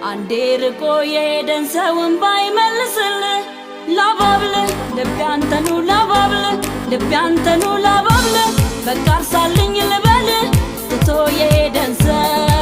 አንዴ ርቆ የሄደን ሰውን ባይመልስልህ፣ ላባብል ልቤ አንተኑ፣ ላባብል ልቤ አንተኑ፣ ላባብል በቃ እርሳልኝ ልበል ትቶ የሄደን ሰው።